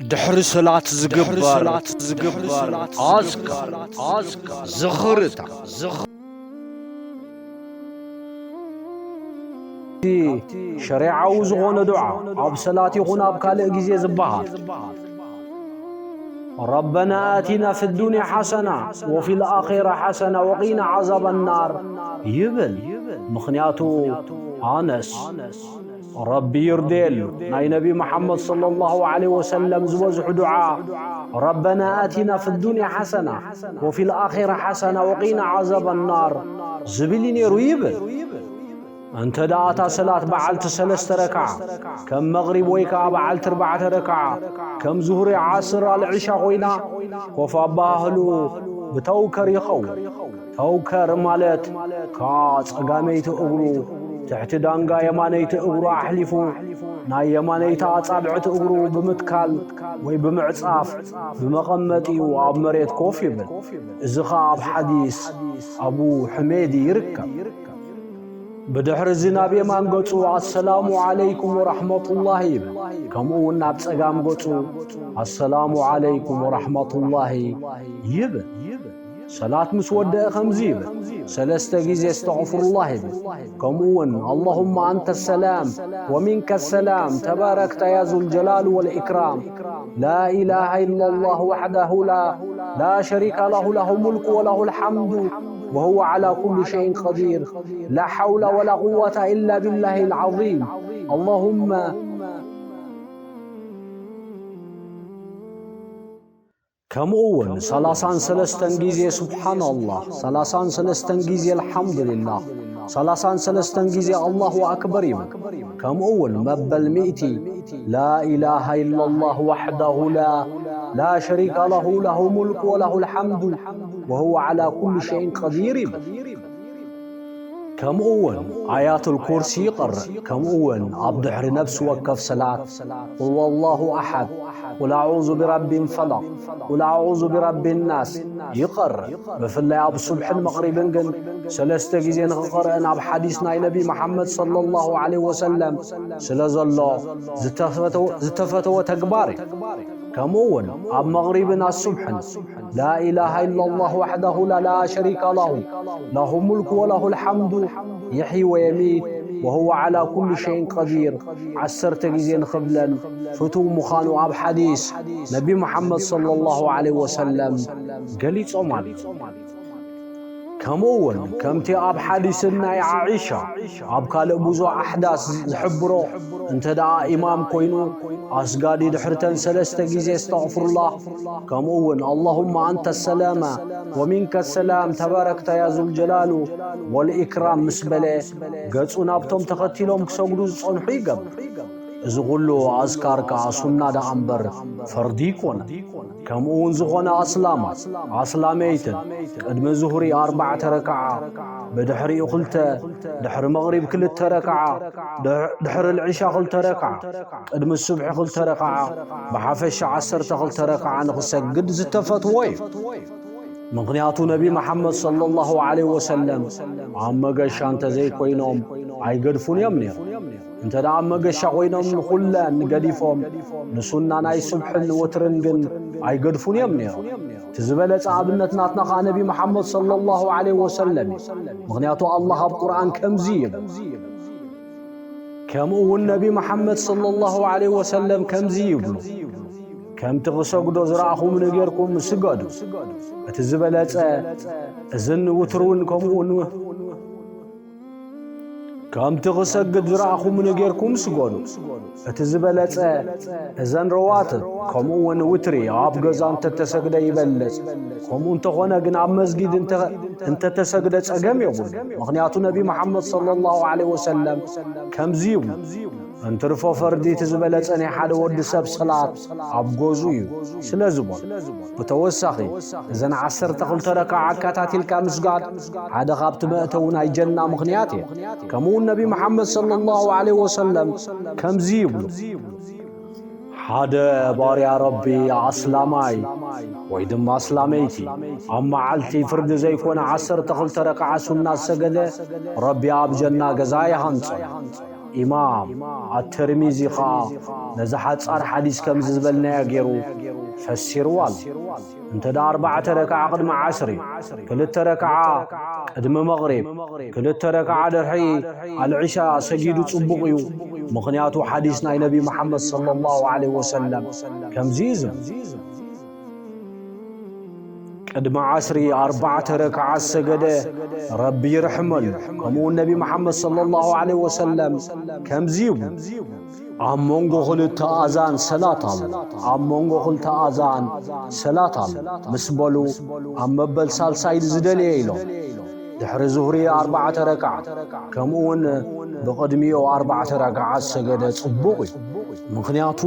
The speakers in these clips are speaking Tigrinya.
ድሕሪ ሰላት ዝግበር ኣዝካር ዝኽርታ። እቲ ሸሪዓዊ ዝኾነ ዱዓ ኣብ ሰላት ይኹን ኣብ ካልእ ግዜ ዝበሃል፣ ረበና ኣቲና ፊ ዱንያ ሓሰና ወፊል ኣኺራ ሓሰና ወቂና ዓዛበ ናር ይብል። ምኽንያቱ ኣነስ ረቢ ይርደየሉ ናይ ነቢ መሓመድ ሰለላሁ ዐለይሂ ወሰለም ዝበዝሑ ዱዓ፣ ረበና ኣቲና ፊ ዱንያ ሓሰና ወፊል ኣኺራ ሓሰና ወቂና ዓዛበ ናር ዝብል እዩ ነይሩ ይብል። እንተ ደኣ እታ ሰላት በዓልቲ ሰለስተ ረክዓ፣ ከም መቕሪብ ወይ ከኣ በዓልቲ ኣርባዕተ ረክዓ፣ ከም ዙህሪ፣ ዓስር፣ ኣልዕሻ ኮይና፣ ኮፍ ኣበሃህልኡ ብተውከር ይኸውን። ተውከር ማለት ከኣ ጸጋመይቲ እግሩ ትሕቲ ዳንጋ የማነይቲ እግሩ ኣሕሊፉ፣ ናይ የማነይቲ ኣጻብዕቲ እግሩ ብምትካል ወይ ብምዕጻፍ ብመቐመጢኡ ኣብ መሬት ኮፍ ይብል። እዚ ኸኣ ኣብ ሓዲስ ኣቡ ሕሜድ ይርከብ። ብድሕሪ እዚ ናብ የማን ገጹ ኣሰላሙ ዓለይኩም ወራሕመቱላሂ ይብል። ከምኡ እውን ናብ ጸጋም ገጹ ኣሰላሙ ዓለይኩም ወራሕመቱላሂ ይብል። ሰላት ምስ ወደአ ከምዚ ይብል፣ ሰለስተ ግዜ እስተግፍሩላህ ይብል። ከምኡ እውን ኣላሁመ ኣንተ ሰላም ወሚንከ ሰላም ተባረክተ ያ ዙል ጀላል ወል ኢክራም ላ ኢላሃ ኢላላህ ወሕደሁ ላ ላ ሸሪከ ለሁ ለሁ ሙልኩ ወለሁ ልሓምዱ ወሁወ ዓላ ኩሉ ሸይን ቀዲር ላ ሓውላ ወላ ቁወተ ኢላ ቢላሂ ልዓዚም ኣላሁመ ከምኡ እውን ሰላሳን ሰለስተን ግዜ ሱብሓናላህ፣ ሰላሳን ሰለስተን ግዜ ኣልሓምዱሊላህ፣ ሰላሳን ሰለስተን ግዜ ኣላሁ ኣክበር ይብል። ከምኡ እውን መበል ሚእቲ ላኢላሃ ኢላላህ ወሕደሁ ላ ላ ሸሪከ ለሁ ለሁ ሙልኩ ወለሁ ልሓምዱ ወሁወ ዓላ ኩሉ ሸይን ቀዲር ይብል። ከምኡ እውን ኣያቱል ኩርሲ ይቐርእ። ከምኡ እውን ኣብ ድሕሪ ነፍሲ ወከፍ ሰላት ቁል ወላሁ ኣሓድ፣ ቁል ኣዑዙ ቢረቢን ፈለቕ፣ ቁል ኣዑዙ ቢረቢን ናስ ይቐርእ። ብፍላይ ኣብ ሱብሕን መቕሪብን ግን ሰለስተ ግዜ ንኽቐርእ ናብ ሓዲስ ናይ ነቢ መሓመድ ሰለላሁ ዐለይሂ ወሰለም ስለ ዘሎ ዝተፈተወ፣ ዝተፈተወ ተግባር እዩ። ከምኡ እውን ኣብ መቕሪብን ኣሱብሕን ላኢላሃ ኢላላህ ወሕደሁ ላ ላ ሸሪከ ለሁ ለሁ ሙልኩ ወለሁ ልሓምዱ ይሕዪ ወየሚት ወሁወ ዓላ ኩሉ ሸይን ቀዲር ዓሰርተ ግዜ ንኽብለን ፍቱው ምዃኑ ኣብ ሓዲስ ነቢ መሓመድ ሰለላሁ ዐለይሂ ወሰለም ገሊጾም ኣለዉ። ከምኡ እውን ከምቲ ኣብ ሓዲስ ናይ ዓኢሻ ኣብ ካልእ ብዙሕ ኣሕዳስ ዝሕብሮ፣ እንተ ደኣ ኢማም ኮይኑ ኣስጋዲ ድሕርተን ሰለስተ ግዜ እስተግፍሩላህ፣ ከምኡ እውን ኣላሁመ ኣንተ ሰላማ ወሚንከ ሰላም ተባረክተ ያ ዙል ጀላሉ ወል ኢክራም ምስ በለ፣ ገጹ ናብቶም ተኸቲሎም ክሰግዱ ዝጸንሑ ይገብር። እዚ ኹሉ ኣዝካር ከኣ ሱና ደኣ እምበር ፈርዲ ኣይኮነን። ከምኡ እውን ዝኾነ ኣስላማይ ኣስላመይትን ቅድሚ ዙህሪ ኣርባዕተ ረክዓ፣ ብድሕሪኡ ክልተ፣ ድሕሪ መቕሪብ ክልተ ረክዓ፣ ድሕ-፣ ድሕሪ ልዕሻ ክልተ ረክዓ፣ ቅድሚ ሱብሒ ክልተ ረክዓ፣ ብሓፈሻ ዓሰርተ ክልተ ረክዓ ንኽሰግድ ዝተፈትዎ እዩ። ምኽንያቱ ነቢ መሓመድ ሰለላሁ ዐለይሂ ወሰለም ኣብ መገሻ እንተዘይኮይኖም ኣይገድፉን እዮም ነይሮም። እንተ ደኣ ኣብ መገሻ ኮይኖም ንኹለን ገዲፎም፣ ንሱና ናይ ሱብሕን ወትርን ግን ኣይገድፉን እዮም ነይሮም። እቲ ዝበለጸ ኣብነት ናትና ኸኣ ነቢ መሓመድ ሰለላሁ ዐለይሂ ወሰለም እዩ። ምኽንያቱ ኣላህ ኣብ ቁርኣን ከምዚ ይብል። ከምኡ እውን ነቢ መሓመድ ሰለላሁ ዐለይሂ ወሰለም ከምዚ ይብሉ፣ ከምቲ ክሰግዶ ዝረኣኹምኒ ጌርኩም ስገዱ። እቲ ዝበለጸ እዝን ውትር እውን ከምኡ እውን ከምቲ ክሰግድ ዝረኣኹምኒ ጌርኩም ስገዱ። እቲ ዝበለጸ እዘን ረዋትብ ከምኡ እውን ውትሪ ኣብ ገዛ እንተተሰግደ ይበልጽ። ከምኡ እንተኾነ ግን ኣብ መስጊድ እንተ-፣ እንተተሰግደ ጸገም የብሉ። ምኽንያቱ ነቢ መሓመድ ሰለላሁ ዐለይሂ ወሰለም ከምዚ ይብሉ፣ እንትርፎ ፈርዲ እቲ ዝበለጸ ናይ ሓደ ወዲ ሰብ ሰላት ኣብ ገዝኡ እዩ ስለ ዝበሉ። ብተወሳኺ እዘን ዓሰርተ ክልተ ረክዓ ኣከታቲልካ ምስጋድ ሓደ ካብቲ መእተዊ ናይ ጀና ምኽንያት እየን። ከምኡ እውን ነቢ መሓመድ ሰለላሁ ዐለይሂ ወሰለም ከምዚ ይብሉ፣ ሓደ ባርያ ረቢ ኣስላማይ ወይ ድማ ኣስላመይቲ ኣብ መዓልቲ ፍርዲ ዘይኮነ ዓሰርተ ክልተ ረክዓ ሱና ዝሰገደ ረቢ ኣብ ጀና ገዛ ይሃንጾ። ኢማም ኣተርሚዚ ኸኣ ነዛ ሓጻር ሓዲስ ከምዚ ዝበልናያ ገይሩ ፈሲርዋ ኣሎ። እንተ ደኣ ኣርባዕተ ረክዓ ቅድሚ ዓስሪ፣ ክልተ ረክዓ ቅድሚ መቕሪብ፣ ክልተ ረክዓ ድሕሪ ኣልዕሻ ሰጊዱ ጽቡቕ እዩ። ምኽንያቱ ሓዲስ ናይ ነቢ መሓመድ ሰለላሁ ዐለይሂ ወሰለም ከምዚ እዩ ዝብል። ቅድሚ ዓስሪ ኣርባዕተ ረክዓ ዝሰገደ ረቢ ይርሕመሉ። ከምኡውን ነቢ መሓመድ ሰለላሁ ዐለይሂ ወሰለም ከምዚ ይብሉ፣ ኣብ መንጎ ክልተ ኣዛን ሰላት ኣሎ፣ ኣብ መንጎ ክልተ ኣዛን ሰላት ኣሎ ምስ በሉ፣ ኣብ መበል ሳልሳይ ዝደለየ ኢሎም። ድሕሪ ዙህሪ ኣርባዕተ ረክዓ፣ ከምኡውን ብቕድሚኡ ኣርባዕተ ረክዓ ዝሰገደ ጽቡቕ እዩ። ምኽንያቱ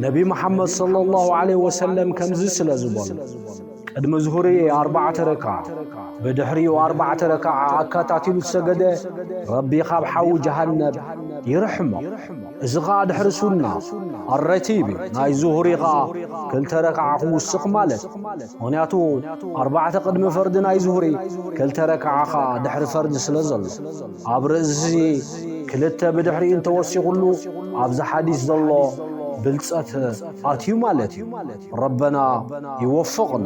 ነቢ መሓመድ ሰለላሁ ዐለይሂ ወሰለም ከምዚ ስለ ዝበሉ፣ ቅድሚ ዙህሪ ኣርባዕተ ረክዓ፣ ብድሕሪኡ ኣርባዕተ ረክዓ ኣካታቲሉ ዝሰገደ፣ ረቢ ካብ ሓዊ ጀሃነብ ይርሕሞ። እዚ ኸኣ ድሕሪ ሱና ኣረቲብ እዩ። ናይ ዙህሪ ኸኣ ክልተ ረክዓ ክውስኽ ማለት እዩ። ምኽንያቱ ኣርባዕተ ቅድሚ ፈርዲ ናይ ዙህሪ፣ ክልተ ረክዓ ኸኣ ድሕሪ ፈርዲ ስለ ዘሎ፣ ኣብ ርእሲ ክልተ ብድሕሪኡ እንተወሲኹሉ፣ ኣብዚ ሓዲስ ዘሎ ብልጸት ኣትዩ ማለት እዩ። ረበና ይወፍቕና።